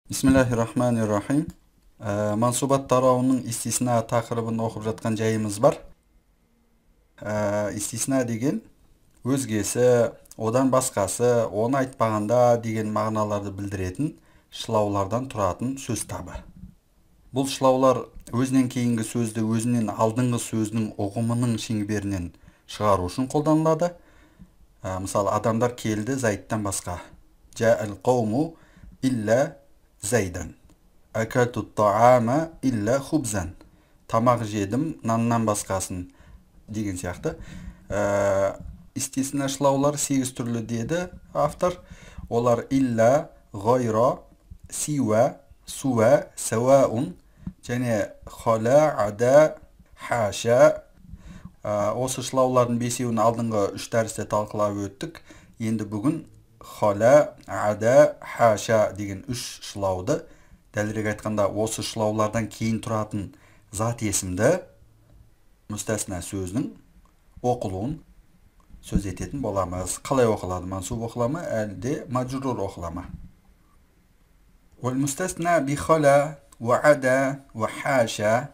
Бисмиллахи-рахмани-рахим. Мансубат тарауының истисна тақырыбын оқып жатқан жайымыз бар. Истисна деген өзгесі, одан басқасы, оны айтпағанда деген мағыналарды білдіретін шылаулардан тұратын сөз табы. Бұл шылаулар өзінен кейінгі сөзді өзінен алдыңғы сөздің ұғымының шеңберінен шығару үшін қолданылады. Мысалы, адамдар келді Зайдтан басқа. Жа'ал қауму илля зайдан. Акалту таама илля хубзан. Тамақ жедім наннан басқасын деген сияқты. Истисна шылаулар 8 түрлі деді автор. Олар илля, ғайра, сиуа, суа, сауаун және халя, ада, хаша. Осы шылаулардың бесеуін алдыңғы 3 дәрісте талқылап өттік. Енді бүгін халя, ада, хаша деген 3 шылауды, дәлірек айтқанда осы шылаулардан кейін тұратын зат есімді мүстәсна сөзінің оқылуын сөз ететін боламыз. Қалай оқылады? Мансуб оқыла ма, әлде мажрур оқыла ма? Уал мустасна би халя уа ада уа хаша.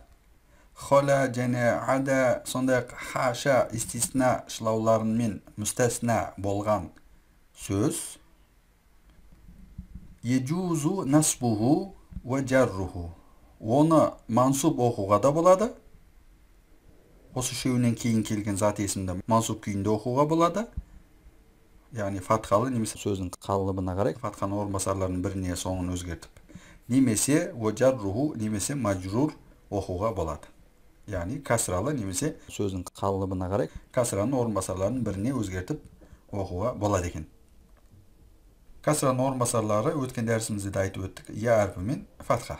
Халя және ада, сондай-ақ хаша истисна шылауларымен мүстәсна болған сөз ежузу насбуху уа жарруху. Оны мансуб оқуға да болады. Осы үшеуінен кейін келген зат есімді мансуб күйінде оқуға болады. Яғни фатхалы немесе сөздің қалыбына қарай фатханың орынбасарларының біріне соңын өзгертіп, немесе уа жарруху немесе мажрур оқуға болады. Яғни касралы немесе сөздің қалыбына қарай касраның орынбасарларының біріне өзгертіп оқуға болады екен. Касраның орынбасарлары өткен дәрісімізде де айтып өттік. Я әрпі мен фатха.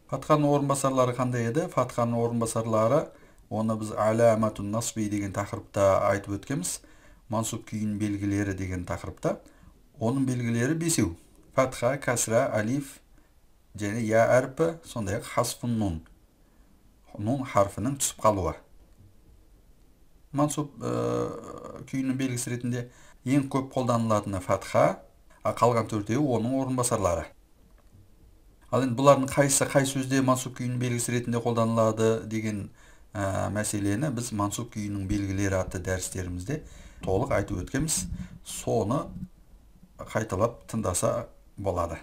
Фатханың орынбасарлары қандай еді? Фатханың орынбасарлары, оны біз аламатун насби деген тақырыпта айтып өткенбіз. Мансуб күйінің белгілері деген тақырыпта. Оның белгілері бесеу. Фатха, касра, алиф және я әрпі, сондай-ақ хасфун нун. Нун харфінің түсіп қалуы. Мансуб күйінің белгісі ретінде ең көп қолданылатыны фатха, қалған төртеуі оның орынбасарлары. Ал енді бұлардың қайсысы қай сөзде мансуб күйінің белгісі ретінде қолданылады деген мәселені біз мансуб күйінің белгілері атты дәрістерімізде толық айтып өткенбіз. Соны қайталап тыңдаса болады.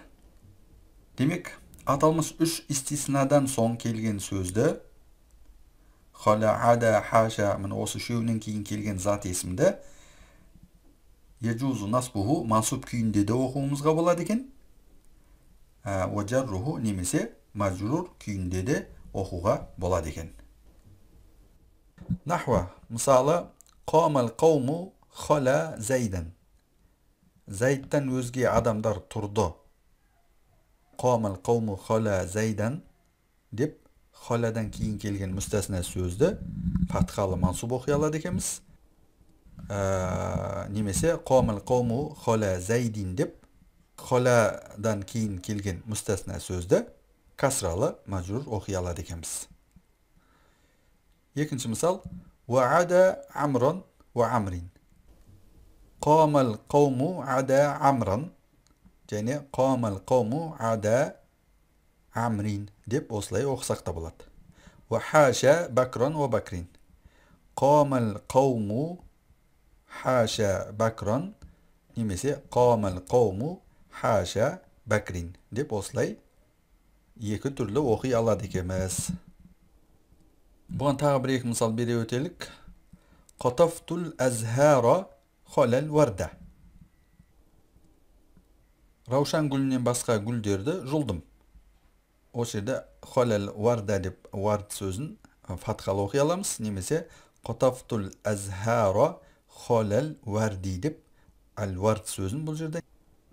Демек, аталмыш үш истиснадан соң келген сөзді халя, ада, хаша, міне осы үшеуінен кейін келген зат есімді ежузу насбуху мансуб күйінде де оқуымызға болады екен. Уа жарруху немесе мажрур күйінде де оқуға болады екен. Нахва, мысалы, қамал қауму халя зайдан. Зайдтан өзге адамдар тұрды. Қамал қауму халя зайдан деп халядан кейін келген мүстәсна сөзді фатхалы мансуб оқи алады екенбіз. Немесе қамал қауму халя зайдин деп халядан кейін келген мүстәсна сөзді касралы мажрур оқи алады екенбіз. Екінші мысал, уа ада амран уа амрин. Қамал қауму ада амран және қамал қауму ада амрин деп осылай оқысақ та болады. Уа хаша бакран уа бакрин. Қамал қауму хаша бакран немесе қамал қауму хаша бакрин деп осылай екі түрлі оқи алады екенбіз. Бұған тағы бір екі мысал бере өтелік. Қатафтул азхара халал варда. Раушан гүлінен басқа гүлдерді жұлдым. Осы жерде халал варда деп вард сөзін фатхалы оқи аламыз, немесе қатафтул азхара халал варди деп әл вард сөзін бұл жерде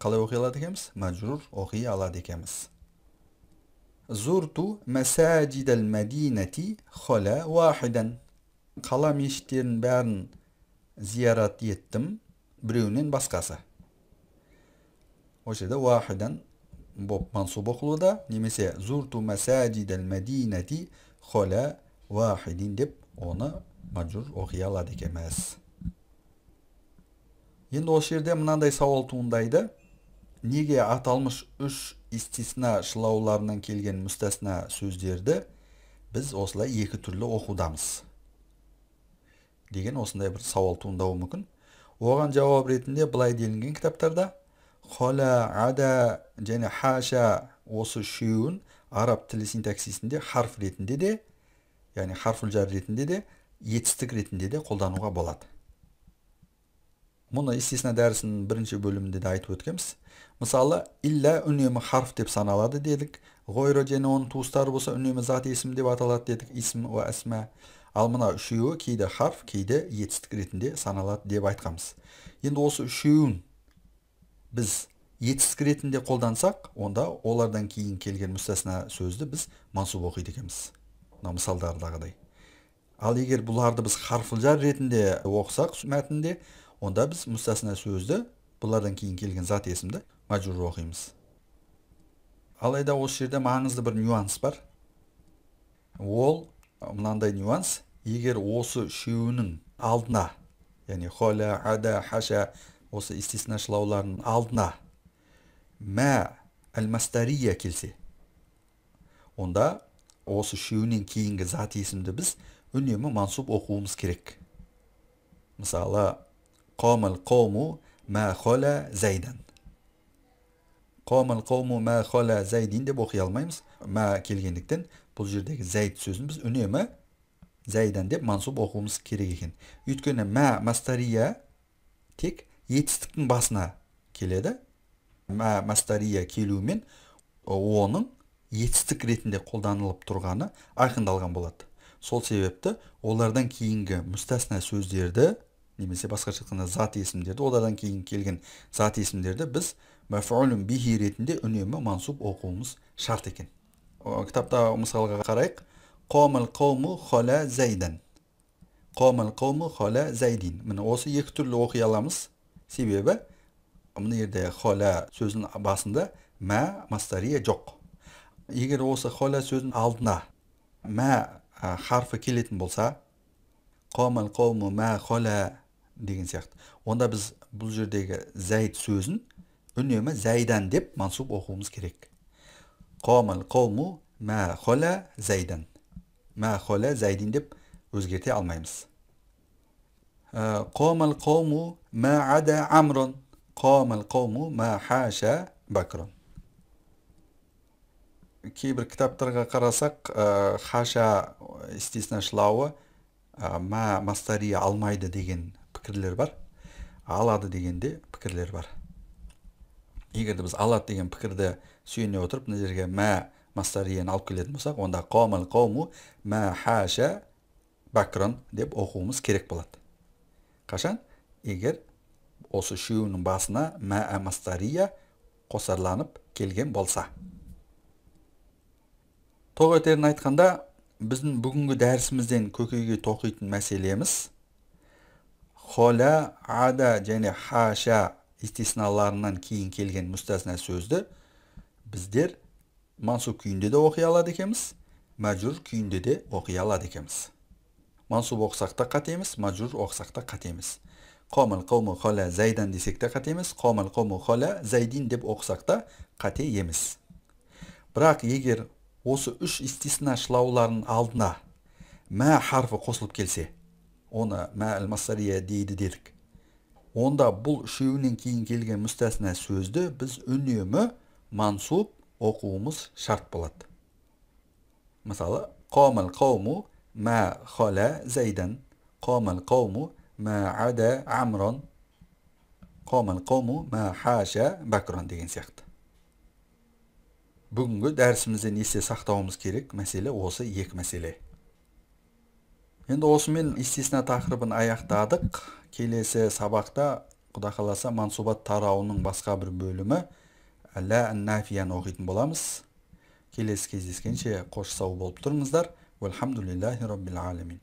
қалай оқи алады екенбіз? Мажрур оқи алады екенбіз. Зурту масажидал мадинати халя вахидан. Қала мешіттерінің бәрін зиярат еттім, біреуінен басқасы. Осы жерде вахидан боп мансуб оқылуда, немесе зурту масажидал мадинати халя вахидин деп оны мажрур оқи алады екенбіз. Енді осы жерде мынандай сауал туындайды. Неге аталмыш үш истисна шылауларынан келген мүстәсна сөздерді біз осылай екі түрлі оқудамыз деген осындай бір сауал туындауы мүмкін. Оған жауап ретінде былай делінген кітаптарда: хола, ада және хаша осы үшеуін араб тілі синтаксисінде харф ретінде де, яғни харфул жар ретінде де, етістік ретінде де қолдануға болады. Мұны истисна дәрісінің бірінші бөлімінде де айтып өткенбіз. Мысалы, илля үнемі харф деп саналады дедік. Ғойро және оның туыстары болса үнемі зат есім деп аталады дедік, исм уа әсма. Ал мына үшеуі кейде харф, кейде етістік ретінде саналады деп айтқанбыз. Енді осы үшеуін біз етістік ретінде қолдансақ, онда олардан кейін келген мүстәсна сөзді біз мансуб оқиды екенбіз. Мына мысалдардағыдай. Ал егер бұларды біз харфул жар ретінде оқысақ мәтінде, онда біз мүстәсна сөзді, бұлардан кейін келген зат есімді мажрур оқимыз. Алайда осы жерде маңызды бір нюанс бар. Ол мынандай нюанс: егер осы үшеуінің алдына, яғни хола, ада, хаша осы истисна шылауларының алдына мә әл-мастария келсе, онда осы үшеуінен кейінгі зат есімді біз үнемі мансуб оқуымыз керек. Мысалы, қомал қому мә хола зайдан. Қомал қому мә хола зайдин деп оқи алмаймыз. Мә келгендіктен бұл жердегі зайд сөзін біз үнемі зайдан деп мансуб оқуымыз керек екен. Өйткені мә мастария тек етістіктің басына келеді. Мә мастария келуімен оның етістік ретінде қолданылып тұрғаны айқындалған болады. Сол себепті олардан кейінгі мүстәсна сөздерді, немесе басқаша айтқанда зат есімдерді, олардан кейін келген зат есімдерді біз мәф'улун бихи ретінде үнемі мансуб оқуымыз шарт екен. Кітапта мысалға қарайық. Қомал қауму хола зайдан. Қомал қауму хола зайдин. Міне осы екі түрлі оқи аламыз. Себебі мына жерде хола сөзінің басында мә мастария жоқ. Егер осы хола сөзінің алдына мә харфы келетін болса, қомал қауму мә хола деген сияқты, онда біз бұл жердегі зайд сөзін үнемі зайдан деп мансуб оқуымыз керек. Қомал қауму мә хола зайдан. Мә хола зайдин деп өзгерте алмаймыз. Қомал қауму мә ада амрон. Қомал қауму мә хаша бакрон. Кейбір кітаптарға қарасақ, хаша истисна шылауы мә мастария алмайды деген пікірлер бар. Алады дегенде пікірлер бар. Егер де біз алады деген пікірді сүйене отырып, мына жерге мә мастарияны алып келетін болсақ, онда қомал қауму мә хаша бакрон деп оқуымыз керек болады. Қашан? Егер осы үшеуінің басына мә мастария қосарланып келген болса. Тоқ етерін айтқанда, біздің бүгінгі дәрісімізден көкейге тоқитын мәселеміз хола, ада және хаша истисналарынан кейін келген мүстәсна сөзді біздер мансуб күйінде де оқи алады екенбіз, мәжрур күйінде де оқи алады екенбіз. Мансуб оқысақ та қате емес, мәжрур оқысақ та қате емес. Қомал қауму хола зайдан десек те қате емес, қомал қауму хола зайдин деп оқысақ та қате емес. Бірақ егер осы үш истисна шылауларының алдына мә харфы қосылып келсе, оны мә әл-мастария дейді дедік. Онда бұл үшеуінен кейін келген мүстәсна сөзді біз үнемі мансуб оқуымыз шарт болады. Мысалы, қомал қауму мә хола зайдан, қомал қауму мә ада амрон, қомал қауму мә хаша бакрон деген сияқты. Бүгінгі дәрісімізден есте сақтауымыз керек мәселе осы екі мәселе. Енді осымен истисна тақырыбын аяқтадық. Келесі сабақта Құда қаласа мансубат тарауының басқа бір бөлімі лә нафияны оқитын боламыз. Келесі кездескенше қош сау болып тұрыңыздар. Уалхамдулиллахи раббил аламин.